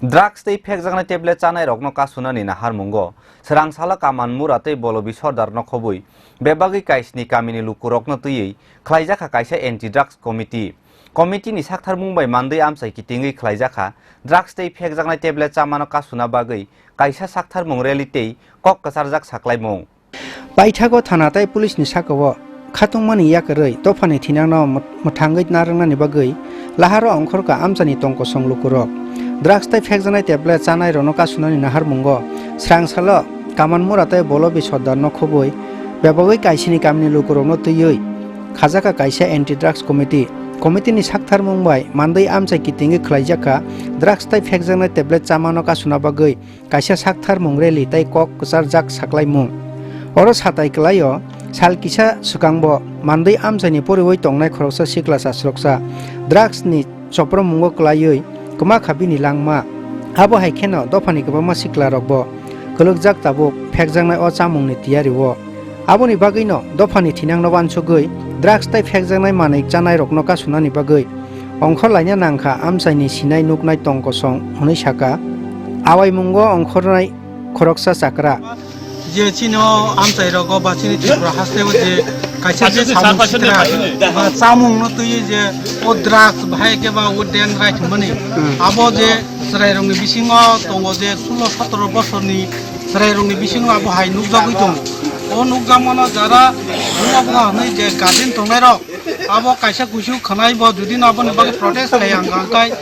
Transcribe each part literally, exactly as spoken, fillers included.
Drugs tei phekjaknai tablet chanai rokno kasunani naharmungo Swrangsalo Kaman Mura tei Bolobi Sordar no khobwi bebagwi kaisni kamini lukurokno twiwi khlaijakha kaisa anti drugs committee. Committee ni saktharmung bai mandwi amchai kitingwi khlaijakha drugs tei phekjaknai tablet chamano kasuna bagwi kaisa saktharmung rally tei kok kwcharjak saklaimung. Paithago thana tei police ni sakao khatungmani yakarwi dophani thinangno mwt-, mwthangwi narwknani bagwi laharo ongkhorkha amchaini tongkosong lukurok. Drugs tei phekjaknai tablet chanai rokno kasunani naharmungo Swrangsalo Kaman Mura tei Bolobi Sordar no khobwi bebagwi kaisini kamini lukurokno twiwi khajakha kaisa anti drugs committee. Committee ni saktharmung bai mandwi amchai kitingwi khlaijakha drugs tei phekjaknai tablet chamano kasuna bagwi kaisa saktharmung rally tei kok kwcharjak saklaimung. Oro satai kwlaio, sal kisa swkangbo mandwi amchaini poriwi tongnai khoroksa sikla chasroksa drugs ni chopromungo kwlaiwi kwma kha bini langma. Abo hai kheno dophani kwbangma siklarokbo kwlwkjak tabuk phekjaknai o chamungni tiyario. Aboni bagwino dophani thinangno uansugwi drugs tei phekjaknai manwi chanairokno kasunani bagwi ongkhor laina nangkha amchaini sinai nuknai tong kosong hwnwi saka. Awaimungo ongkhornai khoroksa chakra. Je chini o amchai rogo ba chini Tripura haste o je kaisa je samung sikra, ba chamung no twi je o drugs bahai ke ba o den right mani. Hmm. Abo je chwrai rok ni bisingo tongo je sulo sotoro bosor ni chwrai rok ni bisingo abo hai nukjagwi tongo. O nukjakmano jara buma buma hwnwi je guardian tongnai rok abo kaisa kuisu khwnai bo jodi no aboni bagwi protest khai ang kha kai.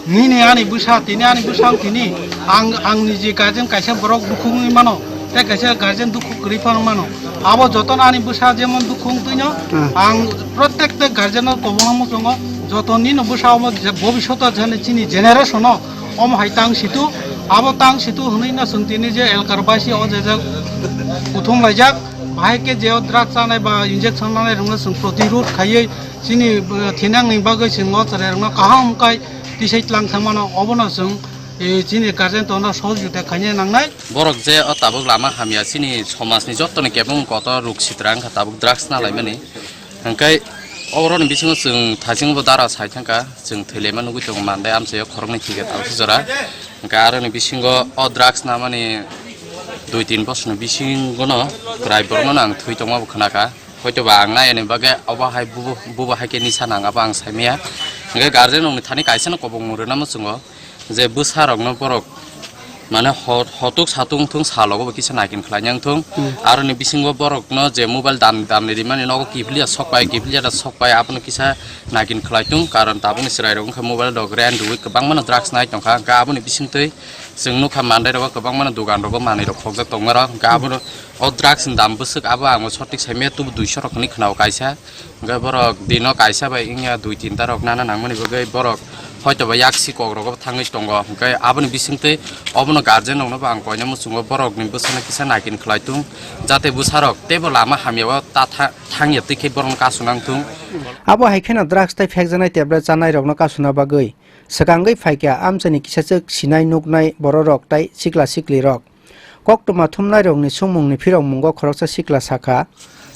Nini ani bwsa, tini ani bwsa wng tini. Ang, ang niji guardian kaisa borok dukhu wngwi mano, tei kaisa guardian dukhu kwrwi phano mano. Abo jotono ani bwsa jemon dukhu wng twino, hmm, ang protekta guardian no kobongma muchungo, joto nini bwsa omo je bobishoto jani chini generation o omo hai tang situ, abo tang situ hwnwi no chwng tini je elkar baisi o je je kuthum laijak, bahai khe je o drug chanai ba injection nanai rwngno chwng protirod khaiwi chini, eh, thinangni bagwi chwng o chwrai rwngno kaham kai tisai tlang thangmano, obono chwng, eh, chini guardian tongno sohojogita khaina nangnai. Borok je o tabuk lama hamya chini somajni jottoni kebengmung kotor ruk sitra wngkha tabuk drugs nalaimani. Hwnkhe oboroni bisingo chwng thaichingbo dara sai thangkha, chwng thwilaima nugwi tongo mandai amchaio khoroknwi thwikha tabuk jora. Hwnkhe aroni bisingo o drugs namani dui tin bosorni bisingono kwrai borokno ang thwi tongmabo khnakha. Hoitoba ang nai ani bagwi obo hai bubo, bubo hai khe nisa nang abo ang saimaya. Hwnkhe guardian rokni thani kaisano kobongmung rwna muchungo je bwsa rokno borok mane ho-, hotuk satung wngthung salogo bo kisa naikin khlaina wngthung. Hmm. Aroni bisingo borokno je mobile dan, dan rimani nogo kiphilya sokpai, kiphilya da sokpai abono kisa naikin khlaitung. Karon tabukni chwrai rok wngkha mobile rok ren rwui kwbangmano drugs nai tongkha. Hwnkhe aboni bisingtwi chwng nukha mandai rogo kwbangmano dogan rogo manwi rok khokjak tongmarok. Hwnkhe abono o drugs ni dam bwswk abo ang sotik saimaya tubu duiso rok hinwi khwnao kaisa. Hwnkhe borok dino kaisa bai wngya dui tinta rok nana nangmani bagwi borok hoitoba yaksi kok rogo thangwi tongo. Hwnkhe aboni bisingtwi obono guardian rokno bo ang koina muchungo borokni bwsano kisa naikin khlai tung, jate bwsarok teibo lama hamyao ta tha-, thangya twi khe borokno kasu nang tung. Abo hai kheno drugs tei phekjaknai tablet chanai rokno kasuna bagwi swkangwi phaikha amchaini kisachwk sinai nuknai bororok tei sikla siklirok. Koktwma thumnairokni swngmungni phirokmungo khoroksa sikla sakha.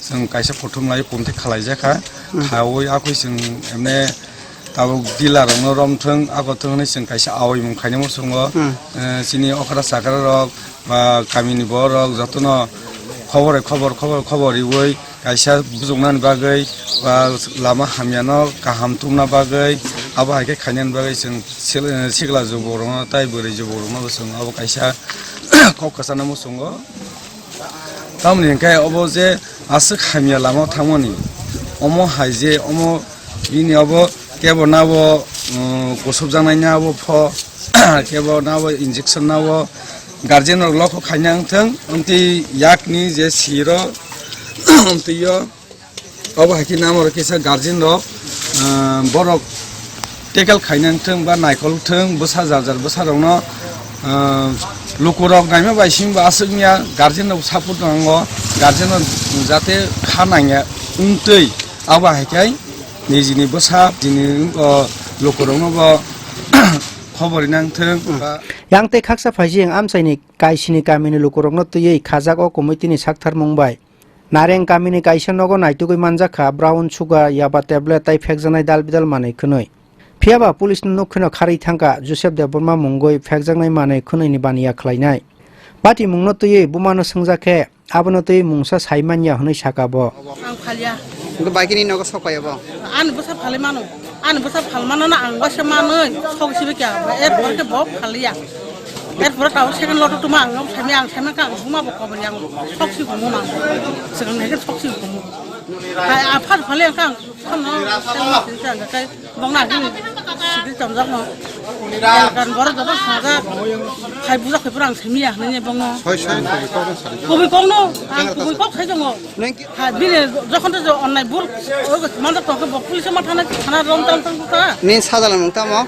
Chwng kaisa kuthumlai punti khalaijakha. Hmm. Khaui akhoi chwng emne tabuk dealer rokno romthwng, akothwng hwnwi chwng kaisa aoimung khainai muchungo. Hmm. Eh, chini okra chakra rok ba kamini borok jotono khobor khobor, khobor khobor riui kaisa bujuknani bagwi ba lama hamyano kaham tubuna bagwi, abo hai khe khainani bagwi chwng sil-, sikla juborokno tei bwrwi juborokno bo chwng abo kaisa kok kwchana muchungo. Tamoni hinkhe obo je aswk hamya lama thangmani, omo hai je omo bini obo kebo nabo, um, kusubjaknai nabo pho, kebo nabo injection nabo guardian rok lokho khaina wngthwng, amtwi yakni je siro, amtwi yo, obo hai khe namo rok kisa guardian rok, ah, borok tackle khaina wngthwng ba naikolthwng bwsa jar jar bwsa rokno, ah, lukurok naima bai simi bo aswk wngya guardian rok support nango, guardian rok jate kha nangya wngtwi abo hai khe nijini bwsa nijini, oh, lukurokno bo khobor rina wngthwng ba. Yang tei khaksa phaising amchaini kaisini kamini lukurokno twiwi khajak o committee ni saktharmung bai. Nareng kamini kaisa nogo naitugwi manjakha brown sugar, yaba tablet tei phekjaknai dal bidal manwi khwnwi. Phiya ba police ni nuk kheno kharwi thangkha Joseph Debbarma mungwi phekjaknai manwi khwnwi ni baniya khlainai. Patimungno twiwi bumano swngjak khe, abono twiwi mungsa sai manya hwnwi saka bo. Ang phalia. Hwnkhe bai khe nini nogo sok pai abo? Ani bwsa phalwi mano. Ani bwsa phalmano na ang waisa manwi sok sibi kya. Erpor khe bo phalia. Erpor tao second loto tuma ang nok sami ang sami ka ang buma bo kobor yang sok si gumo mang. Second heke sok si gumo. Hai aphar phale ang kang. Bongna hini sidi chomjak no. Kan boro joto sajak. Hai bujak hai pura ang simi ya nini bongno. Soi soi kubui kok no sari. Kubui kok no, ang kubui kok sai jongo. Neng ki- Ha bini jokhon to onnai bul. Oi manjak tong ke bok police ma thana thana rom tam tam ta. Ni sajalan mung tamo?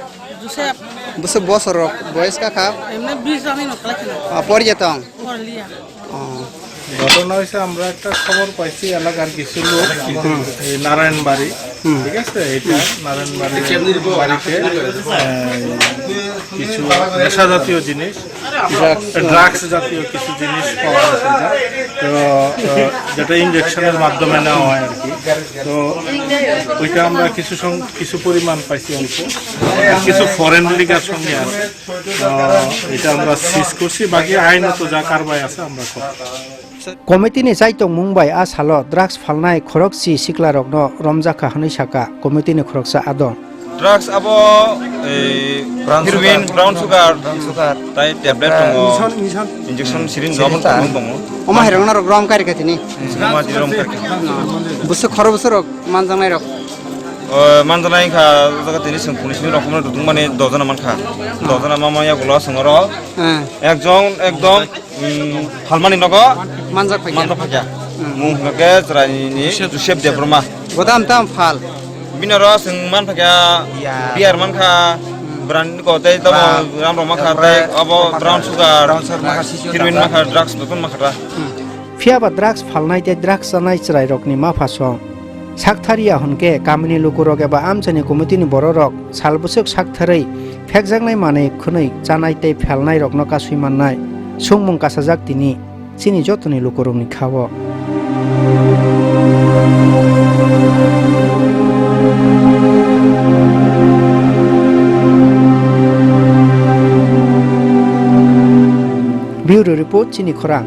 Joseph. Bwswk bosor rok boyes ka kha? Emne bis ani no kala khina. Ah, pori jatong. Porliya. Oh. ঘটনা হয়েছে, আমরা একটা খবর পাইছি এলাকার কিছু লোক, এই নারায়ণবাড়ি, হুম। ঠিক আছে, এটা নারায়ণবাড়ি বাড়িতে, আহ, কিছু নেশা জাতীয় জিনিস, ড্রাগস জাতীয় কিছু জিনিস পাওয়া গেছে এটা। তো, আহ, যেটা ইনজেকশনের মাধ্যমে নেওয়া হয় আর কি। তো ওইটা আমরা কিছু সং-, কিছু পরিমাণ পাইছি অল্প, আর কিছু ফরেন লিকার সঙ্গে আছে। আহ, এটা আমরা সিজ করছি, বাকি আইনত যা কারবাই আছে আমরা করব। Committee ni chaitong mung bai a salo drugs phalnai khorokchi sikla rokno romjakha hwnwi saka committee ni khoroksa adon. Drugs abo, eh, brown heroin, sugar, brown sugar, brown sugar, tai tablet tongo, injection, injection, syringe syringe tongo. Oma hai rokno rok rom kari kha tini. Oma di rom kari. Bwswk khoro bwswk rok manjaknai rok. O, manjaknai kha, o jaga tini chwng police ni rok mano dudung mani dojona mankha. Dojona mama ya gulo chwng oro. Eh. Ekjon, ekdom, mm, phalmani nogo manjak phaikya. Manjak phaikya. Hmm. Mung hwnkhe chwraini ni Joseph Debbarma. Godam tam phal. Bini oro chwng man phaikya beer. Beer mankha, hmm, brand ko tei tamo ram rok mankha tei abo brown sugar, brown sugar mankha, heroin mankha, drugs notun mankha ta. Hmm. Phiya ba drugs phalnai tei drugs chanai chwrairokni mapha song sakthariya hwnkhe kamini lukurok eba amchaini committee-ni bororok sal bwswk saktharwi phekjaknai manwi khwnwi chanai tei phalnairokno kasui mannai swngmung kasajak tini chini jotoni lukurokni kha-o. Bureau Report, Chini Khorang.